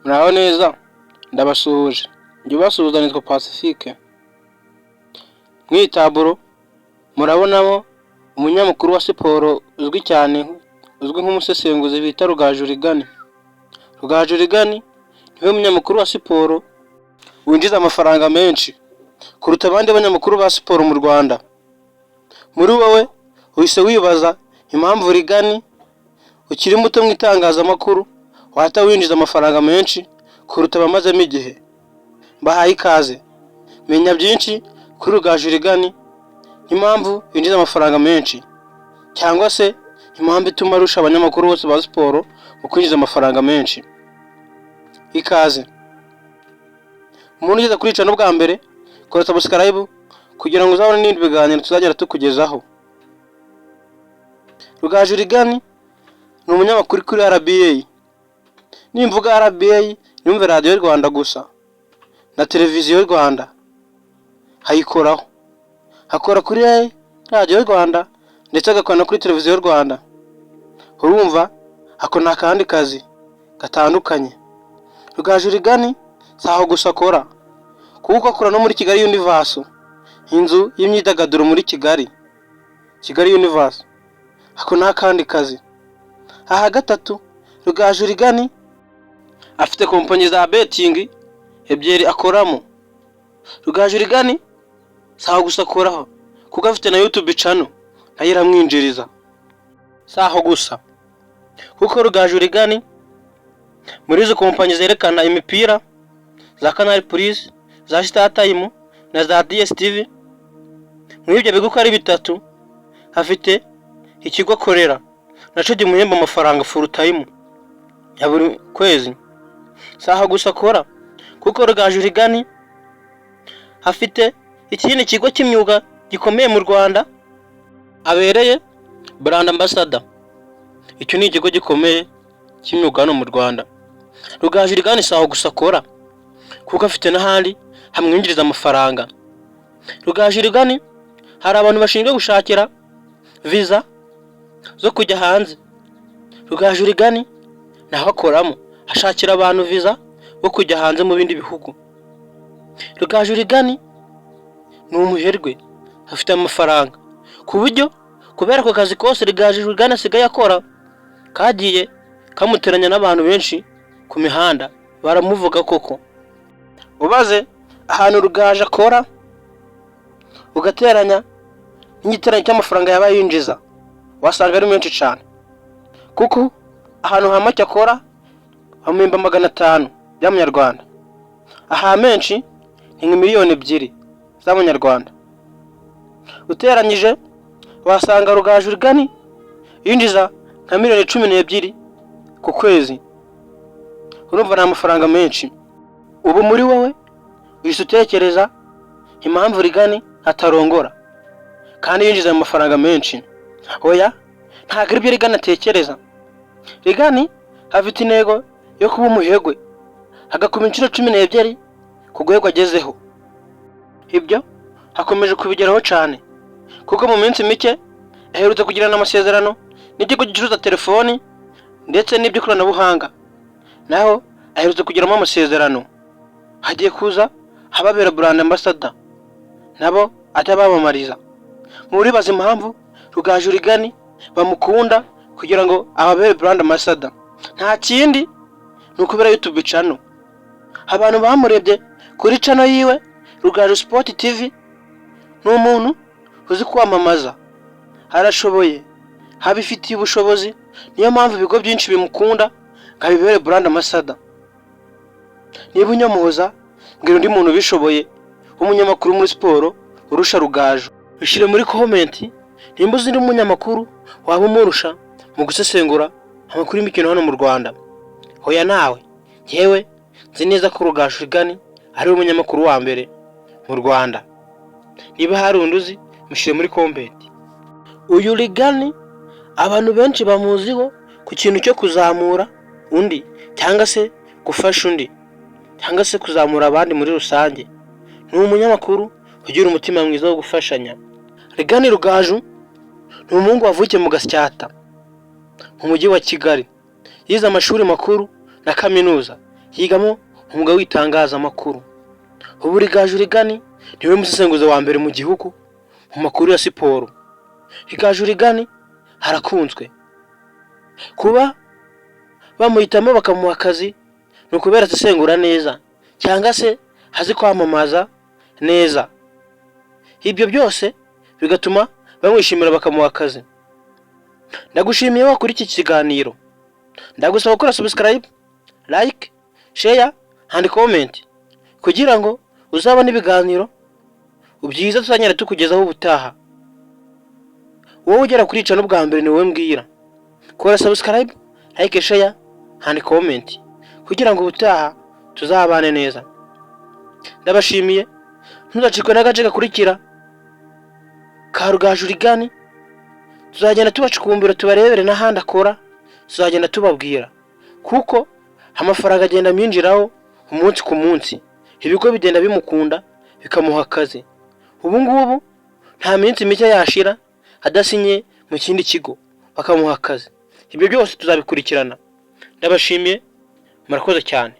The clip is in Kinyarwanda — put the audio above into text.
Muraho neza, ndabasuhuje, njye ubasuhuza nitwa Pacifique. Mu iyi taburo murabonamo umunyamakuru wa siporo uzwi cyane, uzwi nk'umusesenguzi bita Rugaju Reagan. Rugaju Reagan niwe munyamakuru wa siporo winjiza amafaranga menshi kuruta abandi banyamakuru ba siporo mu Rwanda. Muri wowe uhise wibaza impamvu Reagan ukiri muto mu itangazamakuru wahita winjiza amafaranga menshi kuruta abamazemo igihe. Mbahaye ikaze, menya byinshi kuri Rugaju Reagan n'impamvu yinjiza amafaranga menshi, cyangwa se impamvu ituma arusha abanyamakuru bose ba siporo mu kwinjiza amafaranga menshi. Ikaze. Umuntu ugeze kuri channel bwa mbere, kora subscribe kugira ngo uzabone n'ibindi biganiro tuzagera tukugezaho. Rugaju Reagan ni umunyamakuru kuri RBA. Nimvuga RBA, nyumve Radiyo Rwanda gusa na Televiziyo Rwanda ayikoraho. Akora kuri Radiyo Rwanda ndetse agakora no kuri Televiziyo Rwanda. Urumva ako ni akandi kazi gatandukanye. Rugaju Reagan si aho gusa akora, kuko akora no muri Kigali Universe, inzu y'imyidagaduro muri Kigali, Kigali Universe. Ako ni akandi kazi. Aha gatatu, Rugaju Reagan afite kompanyi za betting ebyiri akoramo. Rugaju Reagan si aho gusa akoraho, kuko afite na YouTube channel nayo iramwinjiriza. Si aho gusa, kuko Rugaju Reagan muri izo kompanyi zerekana imipira za Canal Plus, za StarTimes na za DSTV, muri ibyo bigo uko ari bitatu afite ikigo akorera nacyo kimuhemba amafaranga full time ya buri kwezi. Si aha gusa akora, kuko Rugaju Reagan afite ikindi kigo cy'imyuga gikomeye mu Rwanda abereye brand ambassador. Icyo ni ikigo gikomeye cy'imyuga hano mu Rwanda. Rugaju Reagan si aho gusa akora, kuko afite n'ahandi hamwinjiriza amafaranga. Rugaju Reagan hari abantu bashinzwe gushakira viza zo kujya hanze. Rugaju Reagan naho akoramo, ashakira abantu viza bo kujya hanze mu bindi bihugu. Rugaju Reagan ni umuherwe, afite amafaranga ku buryo kubera ako kazi kose Rugaju Reagan asigaye akora kagiye kamuteranya n'abantu benshi ku mihanda, baramuvuga koko. Ubaze ahantu Rugaju akora, ugateranya n'igiteranyo cy'amafaranga yaba yinjiza, wasanga ari menshi cyane, kuko ahantu ha make akora bamuhemba 500 by'amanyarwanda, aha menshi ni nka miliyoni 2 z'amanyarwanda. Uteranyije wasanga Rugaju Reagan yinjiza nka miliyoni 12 ku kwezi. Urumva ni amafaranga menshi. Ubu muri wowe uhise utekereza impamvu Reagan atarongora kandi yinjiza ayo mafaranga menshi. Oya, ntabwo aribyo Reagan atekereza. Reagan afite intego yo kuba umuherwe, agakuba inshuro 12 ku rwego agezeho. Ibyo akomeje kubigeraho cyane, kuko mu minsi mike aherutse kugirana amasezerano n'ikigo gicuruza telefoni ndetse n'iby'ikoranabuhanga, naho aherutse kugiramo amasezerano, hagiye kuza hababera brand ambassador, nabo atabamamariza. Muribaza impamvu Rugaju Reagan bamukunda kugira ngo ababere brand ambassador? Nta kindi, ni ukubera YouTube channel. Abantu bamurebye kuri channel yiwe Rugaju Sport TV, ni umuntu uzi kwamamaza, arashoboye, abifitiye ubushobozi, niyo mpamvu ibigo byinshi bimukunda ngo abibere brand ambassador. Niba unyomoza, mbwira undi muntu ubishoboye w'umunyamakuru muri siporo urusha Rugaju. Ushyire muri comment nimba uzi undi munyamakuru waba umurusha mu gusesengura amakuru y'imikino hano mu Rwanda. Hoya nawe, njyewe nzi neza ko Rugaju Reagan ari we munyamakuru wa mbere mu Rwanda. Niba hari undi uzi, mushyire muri comment. Uyu Reagan abantu benshi bamuziho ku kintu cyo kuzamura undi, cyangwa se gufasha undi, cyangwa se kuzamura abandi muri rusange. Ni umunyamakuru ugira umutima mwiza wo gufashanya. Reagan Rugaju ni umuhungu wavukiye mu Gasyata mu mujyi wa Kigali. Yize amashuri makuru na kaminuza. Yigamo umwuga w'itangazamakuru. Ubu Rugaju Reagan niwe musesenguzi wa mbere mu gihugu mu makuru ya siporo. Rugaju Reagan arakunzwe. Kuba bamuhitamo bakamuha akazi ni ukubera asesengura neza cyangwa se azi kwamamaza neza. Ibyo byose bigatuma bamwishimira, bakamuha akazi. Ndagushimiye wakora iki kiganiro. Ndagusaba gukora subscribe, like, share and comment kugira ngo uzabone ibiganiro byiza tuzagenda tukugezaho ubutaha. Wowe ugera kuri channel bwa mbere, ni wowe mbwira: kora subscribe, like, share and comment kugira ngo ubutaha tuzabane neza. Ndabashimiye. Ntuzacikwe n'agace gakurikira ka Rugaju Reagan. Tuzagenda tubacukumbira, tubarebere n'ahandi akora. Tuzagenda tubabwira kuko amafaranga agenda amwinjiraho umunsi ku munsi. Ibigo bigenda bimukunda, bikamuha akazi. Ubu ngubu nta minsi mike yashira adasinye mu kindi kigo bakamuha akazi. Ibyo byose tuzabikurikirana. Ndabashimiye, murakoze cyane.